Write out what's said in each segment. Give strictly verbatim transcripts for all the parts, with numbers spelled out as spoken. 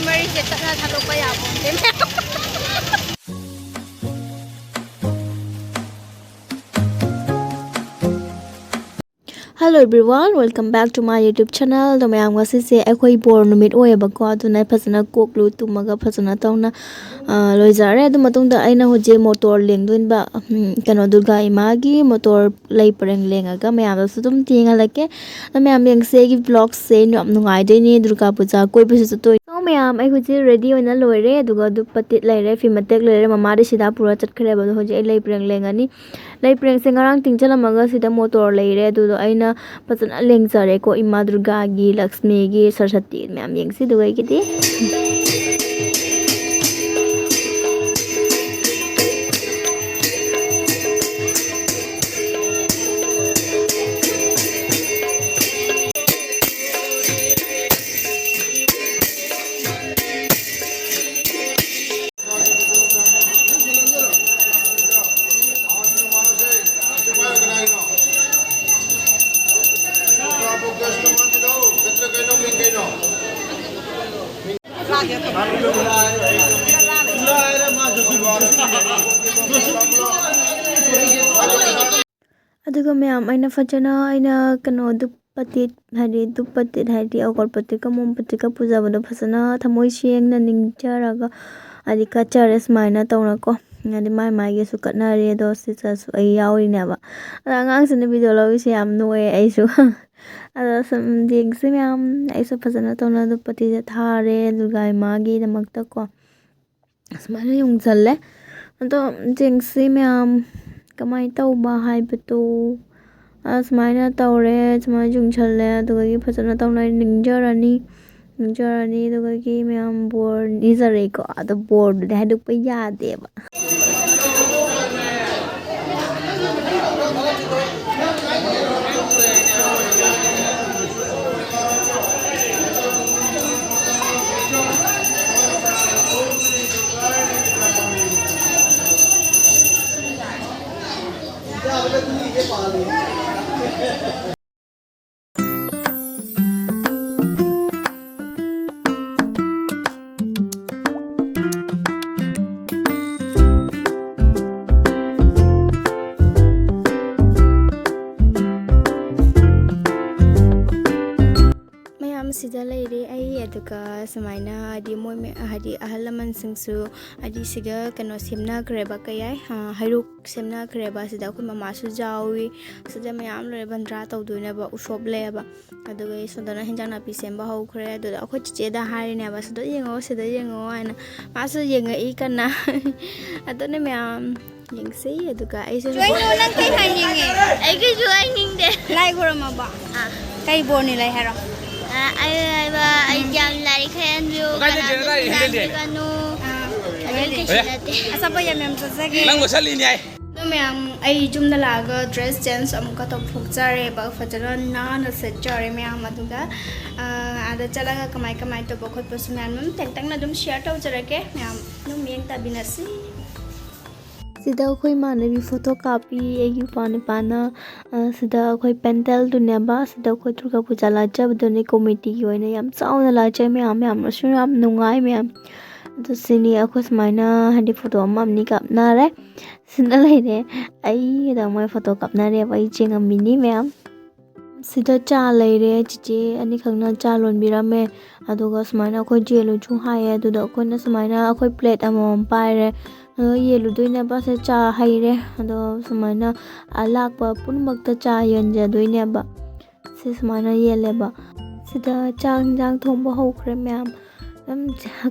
ꯃꯔꯤꯁꯦ ꯇꯠꯅ ꯊꯥꯗꯣꯛꯄ ꯌꯥꯕ ꯅꯠꯇꯦ꯫ Hello everyone, welcome back to my YouTube channel. ꯑꯗꯣ ꯃꯌꯥꯝ, ꯉꯁꯤꯁꯦ ꯑꯩꯈꯣꯏ ꯕꯣꯔ ꯅꯨꯃꯤꯠ ꯑꯣꯏꯌꯦꯕꯀꯣ, ꯑꯗꯨꯅ ꯑꯩ ꯐꯖꯅ ꯀꯣꯛ ꯂꯨ ꯇꯨꯝꯃꯒ ꯐꯖꯅ ꯇꯧꯅ, ꯑ, ꯂꯣꯏꯖꯔꯦ꯫ ꯑꯗꯨ ꯃꯇꯨꯡꯗ ꯑꯩꯅ ꯍꯧꯖꯤꯛ ꯃꯣꯇꯣꯔ ꯂꯦꯡꯗꯣꯏꯕ, ꯎꯝ, ꯀꯩꯅꯣ, ꯗꯨꯔꯒꯥ ꯏꯃꯥꯒꯤ ꯃꯣꯇꯣꯔ ꯂꯩ ꯄꯔꯦꯡ ꯂꯦꯡꯉꯒ ꯃꯌꯥꯝꯗꯁꯨ ꯑꯗꯨꯝ ꯊꯦꯡꯍꯜꯂꯛꯀꯦ꯫ ꯑꯗꯣ ꯃꯌꯥꯝ ꯌꯦꯡꯁꯦ, ꯑꯩꯒꯤ vlogꯁꯦ ꯌꯥꯝ ꯅꯨꯡꯉꯥꯏꯗꯣꯏꯅꯦ꯫ ꯗꯨꯔꯒꯥ ꯄꯨꯖꯥ ꯀꯣꯏꯕꯁꯨ ꯆꯠꯇꯣꯏꯅꯦ꯫ ꯑꯗꯣ ꯃꯌꯥꯝ, ꯑꯩ ꯍꯧꯖꯤꯛ ready ꯑꯣꯏꯅ ꯂꯣꯏꯔꯦ, ꯑꯗꯨꯒ ꯙꯨꯞ ꯄꯇꯤꯠ ꯂꯩꯔꯦ, ꯐꯤ ꯃꯇꯦꯛ ꯂꯩꯔꯦ, ꯃꯃꯥꯗꯤ ꯁꯤꯗ ꯄꯨꯔ ꯆꯠꯈ꯭ꯔꯦꯕ꯫ ꯑꯗꯣ ꯍꯧꯖꯤꯛ ꯑꯩ ꯂꯩ ꯄꯔꯦꯡ ꯂꯦꯡꯉꯅꯤ꯫ ꯂꯩ ꯄꯔꯦꯡꯁꯦ ꯉꯔꯥꯡ ꯇꯤꯡꯁꯤꯜꯂꯝꯃꯒ ꯁꯤꯗ ꯃꯣꯇꯣꯔ ꯂꯩꯔꯦ, ꯑꯗꯨꯗꯣ ꯑꯩꯅ ꯐꯖꯅ ꯂꯦꯡꯖꯔꯦꯀꯣ꯫ ꯏꯃꯥ ꯗꯨꯔꯒꯥꯒꯤ, ꯂꯛꯁꯃꯤꯒꯤ, ꯁꯔꯁꯇꯤ ꯃꯌꯥꯝ ꯌꯦꯡꯁꯤ꯫ ꯑꯗꯨꯒ ꯑꯩꯒꯤꯗꯤ ꯑꯗꯨꯒ ꯃꯌꯥꯝ, ꯑꯩꯅ ꯐꯖꯅ, ꯑꯩꯅ ꯀꯩꯅꯣ, ꯙꯨꯞ ꯄꯇꯤꯠ ꯍꯥꯏꯗꯤ, ꯙꯨꯞ ꯄꯇꯤꯠ ꯍꯥꯏꯗꯤ ꯑꯒꯔꯕꯇꯤꯒ ꯃꯣꯝꯕꯇꯤꯒ ꯄꯨꯖꯕꯗꯣ ꯐꯖꯅ ꯊꯃꯣꯏ ꯁꯦꯡꯅ ꯅꯤꯡꯖꯔꯒ ꯍꯥꯏꯗꯤ ꯀꯠꯆꯔꯦ ꯁꯨꯃꯥꯏꯅ ꯇꯧꯅꯀꯣ꯫ ꯍꯥꯏꯗꯤ ꯃꯥꯏ ꯃꯥꯏꯒꯤꯁꯨ ꯀꯠꯅꯔꯦ, ꯑꯗꯣ ꯁꯤꯗꯁꯨ ꯑꯩ ꯌꯥꯎꯔꯤꯅꯦꯕ꯫ ꯑꯗ ꯑꯉꯥꯡꯁꯤꯅ video ꯂꯧꯔꯤꯁꯦ ꯌꯥꯝ ꯅꯣꯛꯑꯦ ꯑꯩꯁꯨ꯫ ꯑꯗ ꯁꯨꯝ ꯌꯦꯡꯁꯤ ꯃꯌꯥꯝ, ꯑꯩꯁꯨ ꯐꯖꯅ ꯇꯧꯅ ꯙꯨꯞ ꯄꯇꯤꯁꯦ ꯊꯥꯔꯦ ꯗꯨꯔꯒꯥ ꯏꯃꯥꯒꯤꯗꯃꯛꯇꯀꯣ꯫ ꯁꯨꯃꯥꯏꯅ ꯌꯨꯡꯁꯜꯂꯦ꯫ ꯑꯗꯣ ꯌꯦꯡꯁꯤ ꯃꯌꯥꯝ, ꯀꯃꯥꯏꯅ ꯇꯧꯕ ꯍꯥꯏꯕꯗꯣ꯫ ꯑ, ꯁꯨꯃꯥꯏꯅ ꯇꯧꯔꯦ, ꯁꯨꯃꯥꯏꯅ ꯌꯨꯡꯁꯜꯂꯦ, ꯑꯗꯨꯗꯒꯤ ꯐꯖꯅ ꯇꯧꯅ ꯅꯤꯡꯖꯔꯅꯤ꯫ ꯅꯤꯡꯖꯔꯅꯤ, ꯑꯗꯨꯗꯒꯤ ꯃꯌꯥꯝ ꯕꯣꯔ ꯅꯤꯖꯔꯦꯀꯣ꯫ ꯑꯗꯣ ꯕꯣꯔꯗꯨꯗꯤ ꯍꯥꯏꯗꯣꯛꯄ ꯌꯥꯗꯦꯕ꯫ ꯁꯨꯃꯥꯏꯅ ꯍꯥꯏꯗꯤ ꯃꯣꯏ ꯃꯌꯥ-, ꯍꯥꯏꯗꯤ ꯑꯍꯜ ꯂꯃꯟꯁꯤꯡꯁꯨ ꯍꯥꯏꯗꯤ ꯁꯤꯗ ꯀꯩꯅꯣ ꯁꯦꯝꯅꯈ꯭ꯔꯦꯕ, ꯀꯩ ꯍꯥꯏ, ꯑ, ꯍꯩꯔꯣꯛ ꯁꯦꯝꯅꯈ꯭ꯔꯦꯕ꯫ ꯁꯤꯗ ꯑꯩꯈꯣꯏ ꯃꯃꯥꯁꯨ ꯌꯥꯎꯏ꯫ ꯁꯤꯗ ꯃꯌꯥꯝ ꯂꯣꯏꯔꯦ ꯕꯟꯗ꯭ꯔꯥ ꯇꯧꯗꯣꯏꯅꯦꯕ, ꯎꯁꯣꯞ ꯂꯩꯌꯦꯕ꯫ ꯑꯗꯨꯒ ꯑꯩ ꯁꯣꯝꯗꯅ ꯍꯤꯟꯖꯥꯡ ꯅꯥꯄꯤ ꯁꯦꯝꯕ ꯍꯧꯈ꯭ꯔꯦ꯫ ꯑꯗꯨꯗ ꯑꯩꯈꯣꯏ ꯆꯤꯆꯦꯗ ꯍꯥꯏꯔꯤꯅꯦꯕ, "ꯁꯤꯗ ꯌꯦꯡꯉꯣ, ꯁꯤꯗ ꯌꯦꯡꯉꯣ" ꯍꯥꯏꯅ꯫ ꯃꯥꯁꯨ ꯌꯦꯡꯉꯛꯏ ꯀꯟꯅ꯫ ꯑꯗꯨꯅ ꯃꯌꯥꯝ ꯌꯦꯡꯁꯤ꯫ ꯑꯗꯨꯒ ꯑꯩꯁꯨ ꯀꯩꯅꯣ, ꯅꯪ ꯀꯩ ꯍꯥꯏꯅꯤꯡꯉꯤ? ꯑꯩꯒꯤꯁꯨ ꯍꯥꯏꯅꯤꯡꯗꯦ꯫ ꯂꯥꯏ ꯈꯨꯔꯨꯝꯃꯕꯣ? ꯑꯥ꯫ ꯀꯩ ꯕꯣꯔꯅꯤ ꯂꯩ ꯍꯥꯏꯔꯣ? ꯑꯥ, ꯑꯩ ꯍꯥꯏꯕ, ꯑꯩ ꯎꯝ꯫ ꯌꯥꯝ ꯂꯥꯏꯔꯤꯛ ꯍꯩꯍꯟꯕꯤꯌꯨ, ꯀꯥꯏꯗ ꯀꯅꯥꯝꯇ ꯆꯦꯟꯗ ꯂꯥꯏꯔꯤꯛ ꯍꯩꯍꯟꯗꯦ? ꯅꯨꯡꯅꯥꯟꯕꯤꯒꯅꯨ꯫ ꯑꯥ꯫ ꯑꯗꯨꯝ ꯀꯩꯁꯨ ꯑꯦ? ꯅꯠꯇꯦ꯫ ꯑꯆꯥꯄꯣꯠ ꯌꯥꯝ ꯌꯥꯝ ꯆꯥꯖꯒꯦ꯫ ꯅꯪ ꯃꯁꯛ ꯂꯤꯅꯤ ꯍꯥꯏ꯫ ꯑꯗꯣ ꯃꯌꯥꯝ, ꯑꯩ ꯌꯨꯝꯗ ꯂꯥꯛꯑꯒ dress change ꯑꯃꯨꯛꯀ ꯇꯧꯊꯣꯛꯆꯔꯦꯕ, ꯐꯖꯅ ꯅꯥꯟꯅ ꯁꯦꯠꯆꯔꯦ ꯃꯌꯥꯝ꯫ ꯑꯗꯨꯒ, ꯑꯥ, ꯑꯥꯗ ꯆꯠꯂꯒ ꯀꯃꯥꯏ ꯀꯃꯥꯏ ꯇꯧꯕ ꯈꯣꯠꯄꯁꯨ ꯃꯌꯥꯝ ꯑꯗꯨꯝ ꯇꯦꯟꯇꯛꯅ ꯑꯗꯨꯝ share ꯇꯧꯖꯔꯛꯀꯦ꯫ ꯃꯌꯥꯝ ꯑꯗꯨꯝ ꯌꯦꯡ ꯇꯥꯕꯤꯅꯁꯤ꯫ ꯁꯤꯗ ꯑꯩꯈꯣꯏ ꯏꯃꯥꯟꯅꯕꯤ ꯐꯣꯇꯣ ꯀꯥꯞꯄꯤ, ꯑꯩꯒꯤ ꯏꯄ꯭ꯋꯥ ꯅꯨꯄꯥꯅ꯫ ꯑ, ꯁꯤꯗ ꯑꯩꯈꯣꯏ ꯄꯦꯟꯗꯦꯜꯗꯨꯅꯦꯕ, ꯁꯤꯗ ꯑꯩꯈꯣꯏ ꯗꯨꯔꯒꯥ ꯄꯨꯖꯥ ꯂꯥꯠꯆꯕꯗꯨꯅꯦ, ꯀꯣꯃꯤꯇꯤꯒꯤ ꯑꯣꯏꯅ ꯌꯥꯝ ꯆꯥꯎꯅ ꯂꯥꯠꯆꯩ ꯃꯌꯥꯝ, ꯃꯌꯥꯝꯅꯁꯨ ꯌꯥꯝ ꯅꯨꯡꯉꯥꯏ ꯃꯌꯥꯝ꯫ ꯑꯗꯨ ꯁꯤꯅꯤ ꯑꯩꯈꯣꯏ ꯁꯨꯃꯥꯏꯅ ꯍꯥꯏꯗꯤ ꯐꯣꯇꯣ ꯑꯃ ꯑꯅꯤ ꯀꯥꯞꯅꯔꯦ꯫ ꯁꯤꯗ ꯂꯩꯔꯦ, ꯑꯩꯒꯤꯗ ꯃꯣꯏ ꯐꯣꯇꯣ ꯀꯥꯞꯅꯔꯦꯕ, ꯑꯩ ꯆꯦꯡꯉꯝꯃꯤꯅꯤ ꯃꯌꯥꯝ꯫ ꯁꯤꯗ ꯆꯥ ꯂꯩꯔꯦ, ꯆꯤꯆꯦ ꯑꯅꯤꯈꯛꯅ ꯆꯥ ꯂꯣꯟꯕꯤꯔꯝꯃꯦ꯫ ꯑꯗꯨꯒ ꯁꯨꯃꯥꯏꯅ ꯑꯩꯈꯣꯏ ꯌꯦꯜꯂꯨꯁꯨ ꯍꯥꯏꯌꯦ꯫ ꯑꯗꯨꯗ ꯑꯩꯈꯣꯏꯅ ꯁꯨꯃꯥꯏꯅ ꯑꯩꯈꯣꯏ plate ꯑꯃꯃꯝ ꯄꯥꯏꯔꯦ꯫ ꯑꯗꯣ ꯌꯦꯜꯂꯨꯗꯣꯏꯅꯦꯕ, ꯁꯦ ꯆꯥ ꯍꯩꯔꯦ꯫ ꯑꯗꯣ ꯁꯨꯃꯥꯏꯅ ꯑꯂꯥꯛꯄ ꯄꯨꯝꯅꯃꯛꯇ ꯆꯥ ꯌꯦꯟꯖꯗꯣꯏꯅꯦꯕ꯫ ꯁꯤ ꯁꯨꯃꯥꯏꯅ ꯌꯦꯜꯂꯦꯕ꯫ ꯁꯤꯗ ꯆꯥꯛ ꯍꯤꯟꯖꯥꯡ ꯊꯣꯡꯕ ꯍꯧꯈ꯭ꯔꯦ ꯃꯌꯥꯝ꯫ ꯑꯗꯨꯝ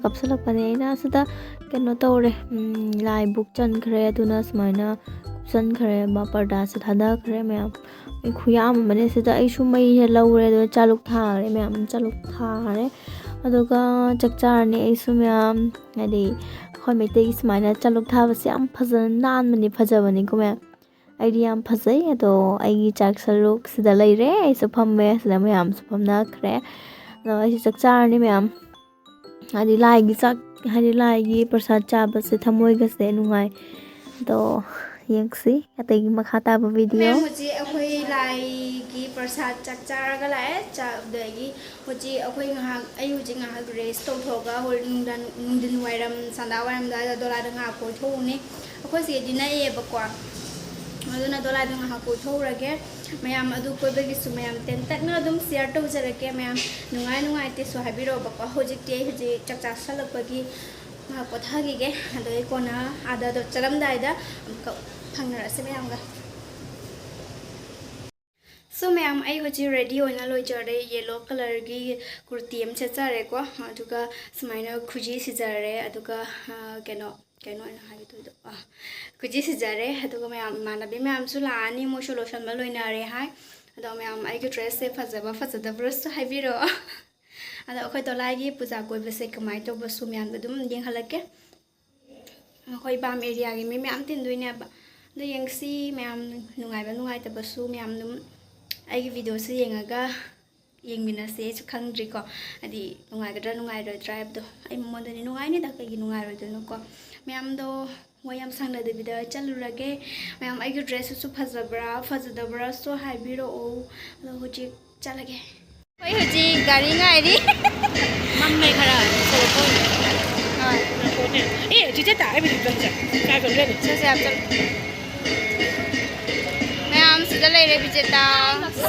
ꯀꯥꯞꯁꯤꯜꯂꯛꯄꯅꯦ꯫ ꯑꯩꯅ ꯁꯤꯗ ꯀꯩꯅꯣ ꯇꯧꯔꯦ, ꯎꯝ, ꯂꯥꯏ book ꯆꯟꯈ꯭ꯔꯦ꯫ ꯑꯗꯨꯅ ꯁꯨꯃꯥꯏꯅ ꯀꯨꯞꯁꯟꯈ꯭ꯔꯦꯕ, ꯄꯔꯗꯥꯁꯦ ꯊꯥꯗꯈ꯭ꯔꯦ ꯃꯌꯥꯝ꯫ ꯃꯤ ꯈꯨꯌꯥꯝ ꯑꯃꯅꯦ꯫ ꯁꯤꯗ ꯑꯩꯁꯨ ꯃꯩꯁꯦ ꯂꯧꯔꯦ, ꯑꯗꯨꯒ ꯆꯥꯂꯨꯛ ꯊꯥꯔꯦ ꯃꯌꯥꯝ, ꯆꯥꯂꯨꯛ ꯊꯥꯔꯦ꯫ ꯑꯗꯨꯒ ꯆꯥꯛ ꯆꯥꯔꯅꯤ ꯑꯩꯁꯨ ꯃꯌꯥꯝ꯫ ꯍꯥꯏꯗꯤ ꯑꯩꯈꯣꯏ ꯃꯩꯇꯩꯒꯤ ꯁꯨꯃꯥꯏꯅ ꯆꯥꯂꯨꯛ ꯊꯥꯕꯁꯦ ꯌꯥꯝ ꯐꯖꯅ ꯅꯥꯟꯕꯅꯤ, ꯐꯖꯕꯅꯤꯀꯣ ꯃꯌꯥꯝ꯫ ꯑꯩꯗꯤ ꯌꯥꯝ ꯐꯖꯩ꯫ ꯑꯗꯣ ꯑꯩꯒꯤ ꯆꯥꯛ ꯁꯔꯨꯛ ꯁꯤꯗ ꯂꯩꯔꯦ, ꯑꯩꯁꯨ ꯐꯝꯃꯦ, ꯁꯤꯗ ꯃꯌꯥꯝꯁꯨ ꯐꯝꯅꯈ꯭ꯔꯦ꯫ ꯑꯗꯣ ꯑꯩꯁꯨ ꯆꯥꯛ ꯆꯥꯔꯅꯤ ꯃꯌꯥꯝ꯫ ꯍꯥꯏꯗꯤ ꯂꯥꯏꯒꯤ ꯆꯥꯛ, ꯍꯥꯏꯗꯤ ꯂꯥꯏꯒꯤ ꯄ꯭ꯔꯁꯥꯗ ꯆꯥꯕꯁꯦ ꯊꯃꯣꯏꯒꯁꯦ ꯅꯨꯡꯉꯥꯏ꯫ ꯑꯗꯣ ꯌꯦꯡꯁꯤ ꯑꯇꯩꯒꯤ ꯃꯈꯥ ꯇꯥꯕ video꯫ ꯃꯌꯥꯝ, ꯍꯧꯖꯤꯛ ꯑꯩꯈꯣꯏ ꯂꯥꯏꯒꯤ ꯄ꯭ꯔꯁꯥꯗ ꯆꯥꯛ ꯆꯥꯔꯒ ꯂꯥꯛꯑꯦ꯫ ꯆꯥꯛ, ꯑꯗꯒꯤ ꯍꯧꯖꯤꯛ ꯑꯩꯈꯣꯏ ꯉꯥꯏꯍꯥꯛ, ꯑꯩ ꯍꯧꯖꯤꯛ ꯉꯥꯏꯍꯥꯛ rest ꯇꯧꯊꯣꯛꯑꯒ ꯍꯣꯔꯦꯟ ꯅꯨꯡꯗꯥꯡ, ꯅꯨꯡꯊꯤꯟ ꯋꯥꯏꯔꯝ, ꯁꯟꯗꯥ ꯋꯥꯏꯔꯝ ꯑꯗꯨꯋꯥꯏꯗ ꯗꯣꯂꯥꯗ ꯉꯥꯏꯍꯥꯛ ꯀꯣꯏꯊꯣꯛꯎꯅꯤ꯫ ꯑꯩꯈꯣꯏ ꯁꯤꯗꯤ ꯅꯛꯑꯦꯕꯀꯣ꯫ ꯑꯗꯨꯅ ꯗꯣꯂꯥꯏꯗꯣ ꯉꯥꯏꯍꯥꯛ ꯀꯣꯏꯊꯣꯛꯎꯔꯒꯦ꯫ ꯃꯌꯥꯝ ꯑꯗꯨ ꯀꯣꯏꯕꯒꯤꯁꯨ ꯃꯌꯥꯝ ꯇꯦꯟꯇꯛꯅ ꯑꯗꯨꯝ ꯁꯤꯌꯔ ꯇꯧꯖꯔꯛꯀꯦ꯫ ꯃꯌꯥꯝ ꯅꯨꯡꯉꯥꯏ ꯅꯨꯡꯉꯥꯏꯇꯦꯁꯨ ꯍꯥꯏꯕꯤꯔꯛꯑꯣꯕꯀꯣ꯫ ꯍꯧꯖꯤꯛꯇꯤ ꯑꯩ ꯍꯧꯖꯤꯛ ꯆꯥꯛ ꯆꯥꯁꯜꯂꯛꯄꯒꯤ ꯉꯥꯏꯍꯥꯛ ꯄꯣꯊꯥꯈꯤꯒꯦ꯫ ꯑꯗꯣ ꯑꯩ ꯀꯣꯟꯅ ꯑꯥꯗ ꯆꯠꯂꯝꯗꯥꯏꯗ ꯑꯃꯨꯛꯀ ꯐꯪꯅꯔꯁꯦ ꯃꯌꯥꯝꯒ꯫ ꯁꯣ ꯃꯌꯥꯝ, ꯑꯩ ꯍꯧꯖꯤꯛ ꯔꯦꯗꯤ ꯑꯣꯏꯅ ꯂꯣꯏꯖꯔꯦ꯫ ꯌꯦꯂꯣ ꯀꯂꯔꯒꯤ ꯀꯨꯔꯇꯤ ꯑꯃ ꯁꯦꯠꯆꯔꯦꯀꯣ, ꯑꯗꯨꯒ ꯁꯨꯃꯥꯏꯅ ꯈꯨꯖꯤ ꯁꯤꯖꯔꯦ, ꯑꯗꯨꯒ, ꯑ, ꯀꯩꯅꯣ, ꯀꯩꯅꯣ ꯑꯩꯅ ꯍꯥꯏꯒꯦ ꯇꯧꯔꯤꯗꯣ, ꯑ, ꯈꯨꯖꯤ ꯁꯤꯖꯔꯦ꯫ ꯑꯗꯨꯒ ꯃꯌꯥꯝ, ꯏꯃꯥꯟꯅꯕꯤ ꯃꯌꯥꯝꯁꯨ ꯂꯥꯛꯑꯅꯤ, ꯃꯣꯏꯁꯨ ꯂꯣꯏꯁꯟꯕ ꯂꯣꯏꯅꯔꯦ ꯍꯥꯏ꯫ ꯑꯗꯣ ꯃꯌꯥꯝ, ꯑꯩꯒꯤ ꯗ꯭ꯔꯦꯁꯁꯦ ꯐꯖꯕ ꯐꯖꯗꯕ꯭ꯔꯁꯨ ꯍꯥꯏꯕꯤꯔꯛꯑꯣ꯫ ꯑꯗꯣ ꯑꯩꯈꯣꯏ ꯗꯣꯂꯥꯏꯒꯤ ꯄꯨꯖꯥ ꯀꯣꯏꯕꯁꯦ ꯀꯃꯥꯏꯅ ꯇꯧꯕꯁꯨ ꯃꯌꯥꯝꯗ ꯑꯗꯨꯝ ꯌꯦꯡꯍꯜꯂꯛꯀꯦ꯫ ꯑꯩꯈꯣꯏ ꯄꯥꯝ ꯑꯦꯔꯤꯌꯥꯒꯤ ꯃꯤ ꯃꯌꯥꯝ ꯇꯤꯟꯗꯣꯏꯅꯦꯕ꯫ ꯑꯗꯣ ꯌꯦꯡꯁꯤ, ꯃꯌꯥꯝ ꯅꯨꯡꯉꯥꯏꯕ ꯅꯨꯡꯉꯥꯏꯇꯕꯁꯨ ꯃꯌꯥꯝ ꯑꯗꯨꯝ ꯑꯩꯒꯤ ꯚꯤꯗꯤꯑꯣꯁꯦ ꯌꯦꯡꯉꯒ ꯌꯦꯡꯃꯤꯟꯅꯁꯦ꯫ ꯑꯩꯁꯨ ꯈꯪꯗ꯭ꯔꯤꯀꯣ, ꯍꯥꯏꯗꯤ ꯅꯨꯡꯉꯥꯏꯒꯗ꯭ꯔꯥ ꯅꯨꯡꯉꯥꯏꯔꯣꯏꯗ꯭ꯔꯥ ꯍꯥꯏꯕꯗꯣ꯫ ꯑꯩ ꯃꯉꯣꯟꯗꯅꯤ ꯅꯨꯡꯉꯥꯏꯅꯤꯗ, ꯀꯩꯒꯤ ꯅꯨꯡꯉꯥꯏꯔꯣꯏꯗꯣꯏꯅꯣꯀꯣ? ꯃꯌꯥꯝꯗꯣ ꯋꯥ ꯌꯥꯝ ꯁꯥꯡꯅꯗꯕꯤꯗ ꯆꯠꯂꯨꯔꯒꯦ꯫ ꯃꯌꯥꯝ, ꯑꯩꯒꯤ ꯗ꯭ꯔꯦꯁꯁꯤꯁꯨ ꯐꯖꯕ꯭ꯔꯥ ꯐꯖꯗꯕ꯭ꯔꯥꯁꯨ ꯍꯥꯏꯕꯤꯔꯛꯑꯣ꯫ ꯑꯗꯣ ꯍꯧꯖꯤꯛ ꯆꯠꯂꯒꯦ꯫ ꯑꯩ ꯍꯧꯖꯤꯛ ꯒꯥꯔꯤ ꯉꯥꯏꯔꯤ꯫ ꯃꯝꯃꯦ ꯈꯔ꯫ ꯍꯣꯏ꯫ ꯑꯦ, ꯆꯤꯆꯦ ꯇꯥ, ꯑꯩ ꯍꯧꯖꯤꯛ ꯆꯠꯁꯦ꯫ ꯆꯥ ꯆꯠꯂꯨꯔꯦ ꯑꯗꯨꯝ꯫ ꯆꯠꯁꯦ ꯌꯥꯝ ꯆꯠꯂꯨ꯫ ꯃꯌꯥꯝ ꯁꯤꯗ ꯂꯩꯔꯦ ꯕꯤꯖꯦꯇꯥ,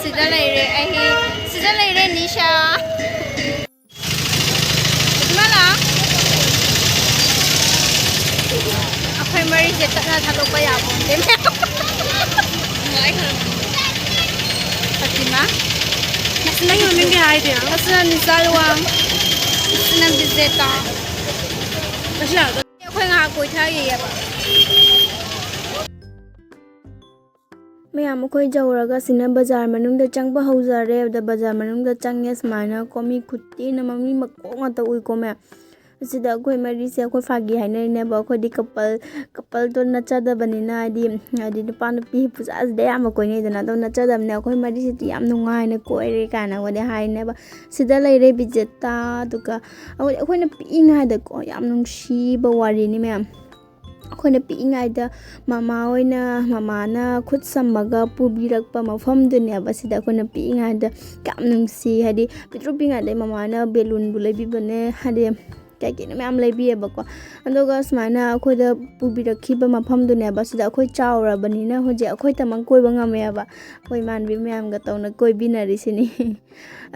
ꯁꯤꯗ ꯂꯩꯔꯦ ꯑꯩ, ꯁꯤꯗ ꯂꯩꯔꯦ ꯅꯤꯁꯥ꯫ ꯐꯥꯇꯤꯃꯥ ꯂꯥꯛꯑꯣ꯫ ꯑꯩꯈꯣꯏ ꯃꯔꯤꯁꯦ ꯇꯠꯅ ꯊꯥꯗꯣꯛꯄ ꯌꯥꯄꯣꯟꯇꯦ꯫ ꯐꯥꯇꯤꯃꯥ꯫ ꯅꯪꯒꯤ ꯃꯃꯤꯡꯗꯤ ꯍꯥꯏꯗꯦ꯫ ꯑꯁꯤꯅ ꯅꯤꯁꯥ ꯂꯨꯋꯥꯡ꯫ ꯑꯁꯤꯅ ꯕꯤꯖꯦꯇꯥ꯫ ꯑꯁꯤ ꯂꯥꯛꯑꯣ꯫ ꯑꯩꯈꯣꯏ ꯉꯥꯏꯍꯥꯛ ꯀꯣꯏꯊꯈꯤꯒꯦꯕ꯫ ꯃꯌꯥꯝ ꯑꯩꯈꯣꯏ ꯌꯧꯔꯒ ꯁꯤꯅ ꯕꯖꯥꯔ ꯃꯅꯨꯡꯗ ꯆꯪꯕ ꯍꯧꯖꯔꯦ꯫ ꯑꯗ ꯕꯖꯥꯔ ꯃꯅꯨꯡꯗ ꯆꯪꯉꯦ ꯁꯨꯃꯥꯏꯅ ꯀꯣ, ꯃꯤ ꯈꯨꯠꯇꯤꯅ ꯃꯤ ꯃꯀꯣꯛ ꯉꯥꯛꯇ ꯎꯏꯀꯣ ꯃꯌꯥꯝ꯫ ꯑꯁꯤꯗ ꯑꯩꯈꯣꯏ ꯃꯔꯤꯁꯦ ꯑꯩꯈꯣꯏ ꯐꯥꯒꯤ ꯍꯥꯏꯅꯔꯤꯅꯦꯕ꯫ ꯑꯩꯈꯣꯏꯗꯤ ꯀꯄꯜ, ꯀꯄꯜꯗꯣ ꯅꯠꯆꯗꯕꯅꯤꯅ, ꯍꯥꯏꯗꯤ, ꯍꯥꯏꯗꯤ ꯅꯨꯄꯥ ꯅꯨꯄꯤ ꯄꯨꯖꯥꯁꯤꯗ ꯑꯌꯥꯝꯕ ꯀꯣꯏꯅꯩꯗꯅ, ꯑꯗꯣ ꯅꯠꯆꯗꯕꯅꯤꯅ ꯑꯩꯈꯣꯏ ꯃꯔꯤꯁꯤꯗꯤ ꯌꯥꯝ ꯅꯨꯡꯉꯥꯏꯅ ꯀꯣꯏꯔꯦ ꯀꯥꯏꯅ ꯑꯩꯈꯣꯏꯗꯤ ꯍꯥꯏꯅꯦꯕ꯫ ꯁꯤꯗ ꯂꯩꯔꯦ ꯕꯤꯖꯦꯇꯥ, ꯑꯗꯨꯒ ꯑꯩꯈꯣꯏ, ꯑꯩꯈꯣꯏꯅ ꯄꯤꯛꯏꯉꯩꯗꯀꯣ ꯌꯥꯝ ꯅꯨꯡꯁꯤꯕ ꯋꯥꯔꯤꯅꯤ ꯃꯌꯥꯝ꯫ ꯑꯩꯈꯣꯏꯅ ꯄꯤꯛꯏꯉꯩꯗ ꯃꯃꯥ ꯍꯣꯏꯅ, ꯃꯃꯥꯅ ꯈꯨꯠ ꯁꯝꯃꯒ ꯄꯨꯕꯤꯔꯛꯄ ꯃꯐꯝꯗꯨꯅꯦꯕ꯫ ꯁꯤꯗ ꯑꯩꯈꯣꯏꯅ ꯄꯤꯛꯏꯉꯩꯗ ꯌꯥꯝ ꯅꯨꯡꯁꯤ, ꯍꯥꯏꯗꯤ ꯄꯤꯛꯇ꯭ꯔꯨ ꯄꯤꯛꯏꯉꯩꯗ ꯃꯃꯥꯅ ꯕꯦꯂꯨꯟꯕꯨ ꯂꯩꯕꯤꯕꯅꯦ, ꯍꯥꯏꯗꯤ ꯀꯩ ꯀꯩꯅꯣ ꯃꯌꯥꯝ ꯂꯩꯕꯤꯌꯦꯕꯀꯣ꯫ ꯑꯗꯨꯒ ꯁꯨꯃꯥꯏꯅ ꯑꯩꯈꯣꯏꯗ ꯄꯨꯕꯤꯔꯛꯈꯤꯕ ꯃꯐꯝꯗꯨꯅꯦꯕ꯫ ꯁꯤꯗ ꯑꯩꯈꯣꯏ ꯆꯥꯎꯔꯕꯅꯤꯅ ꯍꯧꯖꯤꯛ ꯑꯩꯈꯣꯏꯇꯃꯛ ꯀꯣꯏꯕ ꯉꯝꯃꯦꯕ, ꯑꯩꯈꯣꯏ ꯏꯃꯥꯟꯅꯕꯤ ꯃꯌꯥꯝꯒ ꯇꯧꯅ ꯀꯣꯏꯕꯤꯅꯔꯤꯁꯤꯅꯤ꯫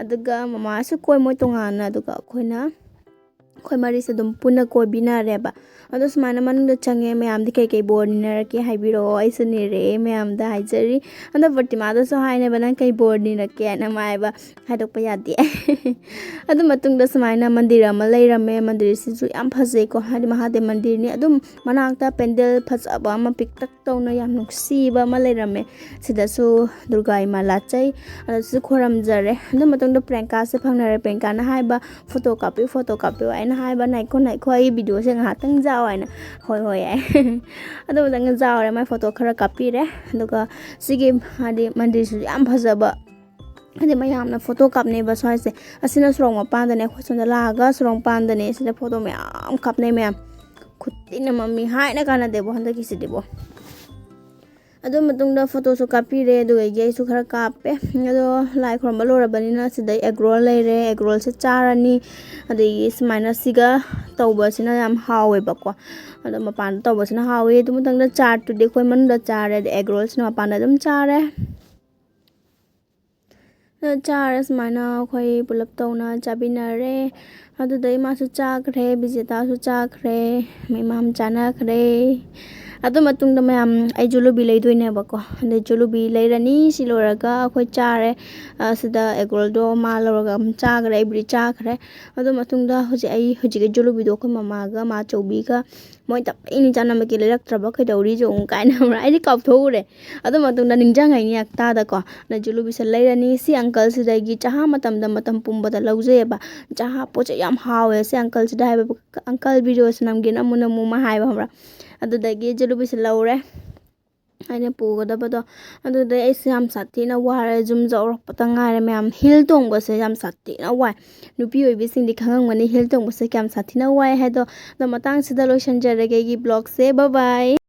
ꯑꯗꯨꯒ ꯃꯃꯥꯁꯨ ꯀꯣꯏ ꯃꯣꯏ ꯇꯣꯉꯥꯟꯅ, ꯑꯗꯨꯒ ꯑꯩꯈꯣꯏꯅ, ꯑꯩꯈꯣꯏ ꯃꯔꯤꯁꯦ ꯑꯗꯨꯝ ꯄꯨꯟꯅ ꯀꯣꯏꯕꯤꯅꯔꯦꯕ꯫ ꯑꯗꯣ ꯁꯨꯃꯥꯏꯅ ꯃꯅꯨꯡꯗ ꯆꯪꯉꯦ꯫ ꯃꯌꯥꯝꯗꯤ ꯀꯩꯀꯩ ꯕꯣꯔ ꯅꯤꯅꯔꯛꯀꯦ ꯍꯥꯏꯕꯤꯔꯛꯑꯣ, ꯑꯩꯁꯨ ꯅꯤꯔꯛꯑꯦ, ꯃꯌꯥꯝꯗ ꯍꯥꯏꯖꯔꯤ꯫ ꯑꯗꯣ ꯄ꯭ꯔꯇꯤꯃꯥꯗꯁꯨ ꯍꯥꯏꯅꯦꯕ, "ꯅꯪ ꯀꯩ ꯕꯣꯔ ꯅꯤꯔꯛꯀꯦ?" ꯍꯥꯏꯅ, ꯃꯥ ꯍꯥꯏꯕ ꯍꯥꯏꯗꯣꯛꯄ ꯌꯥꯗꯦ꯫ ꯑꯗꯨ ꯃꯇꯨꯡꯗ ꯁꯨꯃꯥꯏꯅ ꯃꯟꯗꯤꯔ ꯑꯃ ꯂꯩꯔꯝꯃꯦ꯫ ꯃꯟꯗꯤꯔꯁꯤꯁꯨ ꯌꯥꯝ ꯐꯖꯩꯀꯣ, ꯍꯥꯏꯗꯤ ꯃꯍꯥꯗꯦꯕ ꯃꯟꯗꯤꯔꯅꯤ꯫ ꯑꯗꯨꯝ ꯃꯅꯥꯛꯇ ꯄꯦꯟꯗꯦꯜ ꯐꯖꯕ ꯑꯃ ꯄꯤꯛꯇꯛ ꯇꯧꯅ ꯌꯥꯝ ꯅꯨꯡꯁꯤꯕ ꯑꯃ ꯂꯩꯔꯝꯃꯦ꯫ ꯁꯤꯗꯁꯨ ꯗꯨꯔꯒꯥ ꯏꯃꯥ ꯂꯥꯠꯆꯩ, ꯑꯗꯨꯁꯨ ꯈꯣꯏꯔꯝꯖꯔꯦ꯫ ꯑꯗꯨ ꯃꯇꯨꯡꯗ ꯄ꯭ꯔꯤꯌꯥꯡꯀꯥꯁꯦ ꯐꯪꯅꯔꯦ꯫ ꯄ꯭ꯔꯤꯌꯥꯡꯀꯥꯅ ꯍꯥꯏꯕ, "ꯐꯣꯇꯣ ꯀꯥꯞꯄꯤꯌꯨ, ꯐꯣꯇꯣ ꯀꯥꯞꯄꯤꯌꯨ" ꯍꯥꯏꯅ ꯍꯥꯏꯕ꯫ "ꯉꯥꯏꯈꯣ, ꯉꯥꯏꯈꯣ, ꯑꯩ ꯚꯤꯗꯤꯑꯣꯁꯦ ꯉꯥꯏꯍꯥꯛꯇꯪ ꯌꯥꯎ" ꯍꯥꯏꯅ꯫ "ꯍꯣꯏ, ꯍꯣꯏ" ꯍꯥꯏ꯫ ꯑꯗꯨ ꯃꯇꯪ ꯌꯥꯎꯔꯦ, ꯃꯥꯏ ꯐꯣꯇꯣ ꯈꯔ ꯀꯥꯞꯄꯤꯔꯦ꯫ ꯑꯗꯨꯒ ꯁꯤꯒꯤ ꯍꯥꯏꯗꯤ ꯃꯟꯗꯤꯔꯁꯤꯁꯨ ꯌꯥꯝ ꯐꯖꯕ, ꯍꯥꯏꯗꯤ ꯃꯌꯥꯝꯅ ꯐꯣꯇꯣ ꯀꯥꯞꯅꯩꯕ ꯁ꯭ꯋꯥꯏꯁꯦ꯫ ꯑꯁꯤꯅ ꯁꯣꯔꯣꯛ ꯃꯄꯥꯟꯗꯅꯦ, ꯑꯩꯈꯣꯏ ꯁꯣꯝꯗ ꯂꯥꯛꯑꯒ ꯁꯣꯔꯣꯛ ꯃꯄꯥꯟꯗꯅꯦ꯫ ꯁꯤꯗ ꯐꯣꯇꯣ ꯃꯌꯥꯝ ꯀꯥꯞꯅꯩ ꯃꯌꯥꯝ꯫ ꯈꯨꯇꯤꯟ ꯑꯃ, ꯃꯤ ꯍꯥꯏꯅ ꯀꯥꯟꯅꯗꯦꯕꯣ ꯍꯟꯗꯛꯀꯤꯁꯤꯗꯤꯕꯣ꯫ ꯑꯗꯨ ꯃꯇꯨꯡꯗ ꯐꯣꯇꯣꯁꯨ ꯀꯥꯞꯄꯤꯔꯦ, ꯑꯗꯨꯗꯒꯤ ꯑꯩꯁꯨ ꯈꯔ ꯀꯥꯞꯄꯦ꯫ ꯑꯗꯣ ꯂꯥꯏ ꯈꯨꯔꯨꯝꯕ ꯂꯣꯏꯔꯕꯅꯤꯅ ꯁꯤꯗꯩ ꯑꯦꯒ ꯔꯣꯜ ꯂꯩꯔꯦ, ꯑꯦꯒ ꯔꯣꯜꯁꯦ ꯆꯥꯔꯅꯤ꯫ ꯑꯗꯒꯤ ꯁꯨꯃꯥꯏꯅ ꯁꯤꯒ ꯇꯧꯕꯁꯤꯅ ꯌꯥꯝ ꯍꯥꯎꯋꯦꯕꯀꯣ, ꯑꯗꯣ ꯃꯄꯥꯟꯗ ꯇꯧꯕꯁꯤꯅ ꯍꯥꯎꯋꯦ꯫ ꯑꯗꯨ ꯃꯇꯨꯡꯗ ꯆꯥꯠꯇꯨꯗꯤ ꯑꯩꯈꯣꯏ ꯃꯅꯨꯡꯗ ꯆꯥꯔꯦ, ꯑꯗ ꯑꯦꯒ ꯔꯣꯜꯁꯤꯅ ꯃꯄꯥꯟꯗ ꯑꯗꯨꯝ ꯆꯥꯔꯦ꯫ ꯑꯗꯣ ꯆꯥꯔꯦ, ꯁꯨꯃꯥꯏꯅ ꯑꯩꯈꯣꯏ ꯄꯨꯂꯞ ꯇꯧꯅ ꯆꯥꯃꯤꯟꯅꯔꯦ꯫ ꯑꯗꯨꯗꯩ ꯃꯥꯁꯨ ꯆꯥꯈ꯭ꯔꯦ, ꯕꯤꯖꯦꯇꯥꯁꯨ ꯆꯥꯈ꯭ꯔꯦ, ꯃꯌꯥꯝ ꯆꯥꯅꯈ꯭ꯔꯦ꯫ ꯑꯗꯨ ꯃꯇꯨꯡꯗ ꯃꯌꯥꯝ ꯑꯩ ꯖꯨꯂꯨꯕꯤ ꯂꯩꯗꯣꯏꯅꯦꯕꯀꯣ꯫ ꯑꯗꯩ ꯖꯨꯂꯨꯕꯤ ꯂꯩꯔꯅꯤ꯫ ꯁꯤ ꯂꯣꯏꯔꯒ ꯑꯩꯈꯣꯏ ꯆꯥꯔꯦ꯫ ꯑꯁꯤꯗ ꯑꯦꯒ ꯔꯣꯜꯗꯣ ꯃꯥ ꯂꯧꯔꯒ ꯑꯃꯨꯛ ꯆꯥꯈ꯭ꯔꯦ, ꯑꯩꯕꯨꯗꯤ ꯆꯥꯈ꯭ꯔꯦ꯫ ꯑꯗꯨ ꯃꯇꯨꯡꯗ ꯍꯧꯖꯤꯛ ꯑꯩ ꯍꯧꯖꯤꯛꯀꯤ ꯖꯨꯂꯨꯕꯤꯗꯣ ꯑꯩꯈꯣꯏ ꯃꯃꯥꯒ ꯃꯥꯆꯧꯕꯤꯒ ꯃꯣꯏ ꯇꯞ ꯏꯅꯤ ꯆꯥꯅꯕꯒꯤ ꯂꯩꯔꯛꯇ꯭ꯔꯕ ꯀꯩꯗꯧꯔꯤ ꯌꯦꯡꯉꯨ ꯀꯥꯏꯅ, ꯈꯪꯕ꯭ꯔꯥ? ꯑꯩꯗꯤ ꯀꯥꯎꯊꯣꯛꯎꯔꯦ꯫ ꯑꯗꯨ ꯃꯇꯨꯡꯗ ꯅꯤꯡꯁꯤꯡꯉꯛꯏꯅꯦ ꯑꯛꯇꯥꯗꯀꯣ꯫ ꯑꯗ ꯖꯨꯂꯨꯕꯤꯁꯦ ꯂꯩꯔꯅꯤ꯫ ꯁꯤ ꯑꯪꯀꯜꯁꯤꯗꯒꯤ ꯆꯍꯥ ꯃꯇꯝꯗ ꯃꯇꯝ ꯄꯨꯝꯕꯗ ꯂꯧꯖꯩꯑꯕ꯫ ꯆꯍꯥ ꯄꯣꯠꯁꯦ ꯌꯥꯝ ꯍꯥꯎꯋꯦ ꯁꯤ ꯑꯪꯀꯜꯁꯤꯗ ꯍꯥꯏꯕ꯫ "ꯑꯪꯀꯜ, ꯚꯤꯗꯤꯑꯣꯁꯦ ꯅꯝꯒꯦ, ꯅꯝꯃꯨ, ꯅꯝꯃꯨ" ꯃꯥ ꯍꯥꯏꯕ, ꯈꯪꯕ꯭ꯔꯥ? ꯑꯗꯨꯗꯒꯤ ꯖꯨꯂꯨꯕꯤꯁꯦ ꯂꯧꯔꯦ ꯑꯩꯅ ꯄꯨꯒꯗꯕꯗꯣ꯫ ꯑꯗꯨꯗꯩ ꯑꯩꯁꯦ ꯌꯥꯝ ꯁꯥꯊꯤꯅ ꯋꯥꯔꯦ, ꯌꯨꯝ ꯌꯧꯔꯛꯄꯗ ꯉꯥꯏꯔꯦ ꯃꯌꯥꯝ꯫ ꯍꯤꯜ ꯇꯣꯡꯕꯁꯦ ꯌꯥꯝ ꯁꯥꯊꯤꯅ ꯋꯥꯏ꯫ ꯅꯨꯄꯤ ꯑꯣꯏꯕꯤꯁꯤꯡꯗꯤ ꯈꯪꯉꯝꯒꯅꯤ ꯍꯤꯜ ꯇꯣꯡꯕꯁꯦ ꯀꯌꯥꯝ ꯁꯥꯊꯤꯅ ꯋꯥꯏ ꯍꯥꯏꯗꯣ꯫ ꯑꯗꯣ ꯃꯇꯥꯡꯁꯤꯗ ꯂꯣꯏꯁꯤꯟꯖꯔꯒꯦ ꯑꯩꯒꯤ ꯕ꯭ꯂꯣꯒꯁꯦ꯫ ꯕꯥꯏ ꯕꯥꯏ꯫